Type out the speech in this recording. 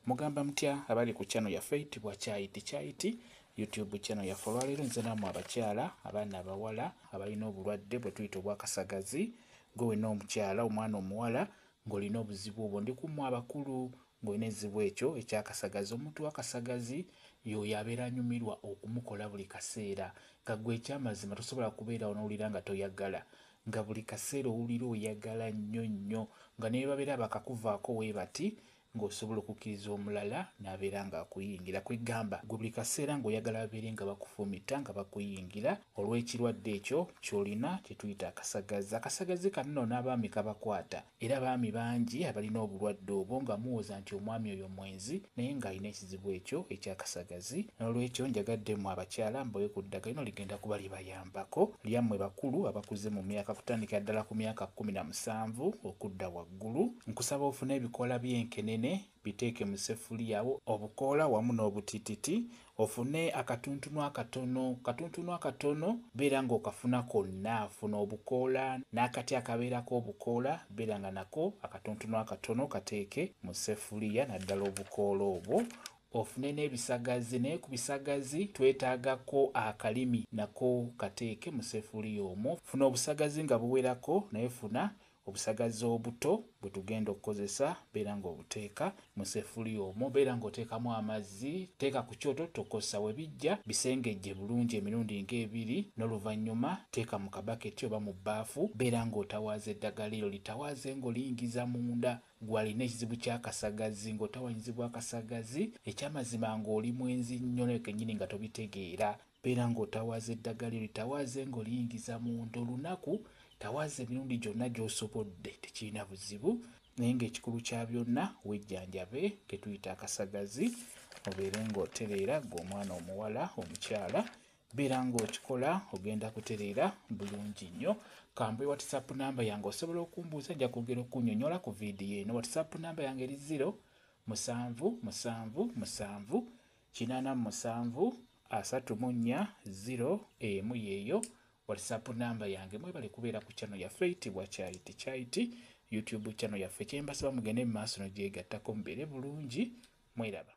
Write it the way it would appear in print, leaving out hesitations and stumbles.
Mugamba mutya abali ku channel yaffe eyitibwa Kyayiti Kyayiti YouTube channel yaffe. Olwaleero nze nammwe abakyala, abaana abawala abalina obulwadde bwe tuyita obwakasagazi, gwe wenna omukyala, omwana omuwala ng'olina obuzibu obwo, ndi ku mmwe abakulu ng'olina ekizibu ekyo ekyakasagazi. Omuntu w'akasagazi y'oyo abeera anyumirwa okumukola buli kaseera, nga ggwe ekyamazima tosobola kubeerawo n'owulira nga toyagala, nga buli kaseera owulira oyagala nnyo nnyo, nga ne bwe babeera bakakuvaako we bati ng'osobola okukkiriza omulala n'abeera ng'akuyingira. Kwegamba gwe buli kaseera ng'oyagala babeere nga bakufumita nga bakuyingira olw'ekirwadde ekyo ky'olina kye tuyita akasagazi. Akasagazi kano nno n'abaami kabakwata, era abaami bangi abalina obulwadde obwo nga muwoza nti omwami oyo mwenzi, naye ng'alina ekizibu ekyo eky'akasagazi. N'olwekyo njagadde mmwe abakyala mbawe ku ddagala lino, ligenda kuba libayambako. Lyammwe bakulu abakuze mu myaka, kutandikira ddala ku myaka 17 okudda waggulu. Nkusaba ofune ebikoola by'enkenene, biteeke mu ssefuliya wo, obukoola wamu n'obutititi, ofune akatuntunu akatono, katuntunu akatono, beera ng'okafuna konna. Funa obukoola n'akati akabeerako obukoola, beera nga nako akatuntunu akatono kateeke mu ssefuliya, naddala obukoola obwo. Ofune n'ebisagazi, naye ku bisagazi twetaagako akalimi, nako kateeke mu ssefuliya omwo. Funa obusagazi nga buwerako, naye funa obusagazi obuto bwe tugenda okukozesa, beera ng'obuteeka mu ssefuliya omwo, beera ng'oteekamu amazzi, teeka ku kyoto, tokosa. We bijja bisengejje bulungi emirundi ng'ebiri, n'oluvannyuma teeka mu kabaketi oba mu bbaafu, beera ng'otawaaza eddagala eryo, litawaaze ng'oliyingiza munda. Gwe alina ekizibu ky'akasagazi, ng'otawanyizibwa akasagazi, ekyamazima ng'oli mwenzi nnyo naye kennyini nga tobitegeera, beera ng'otawaaza eddagala eryo, litawaaze ng'oliyingiza munda. Olunaku tawaaza emirundi gyonna gy'osobodde, tekirina buzibu, naye ng'ekikulu kya byonna wejjanjabe ke tuyita akasagazi, obeere ng'otereera. Ggwe omwana omuwala, omukyala, beera ng'okikola, ogenda kutereera bulungi nnyo. Kambe WhatsApp namba yange, osobola okumbuuza, nja kwongera okunnyonnyola ku vidiyo eno. WhatsApp namba yange eri 0 7 7 7 87 34 0 1, yeeyo WhatsApp namba yange. Mwebale kubeera ku channel yaffe eyitibwa Kyayiti Kyayiti YouTube channel yaffe. Kyembasaba mugende mu maaso nogyegattako, mubeere bulungi, mweraba.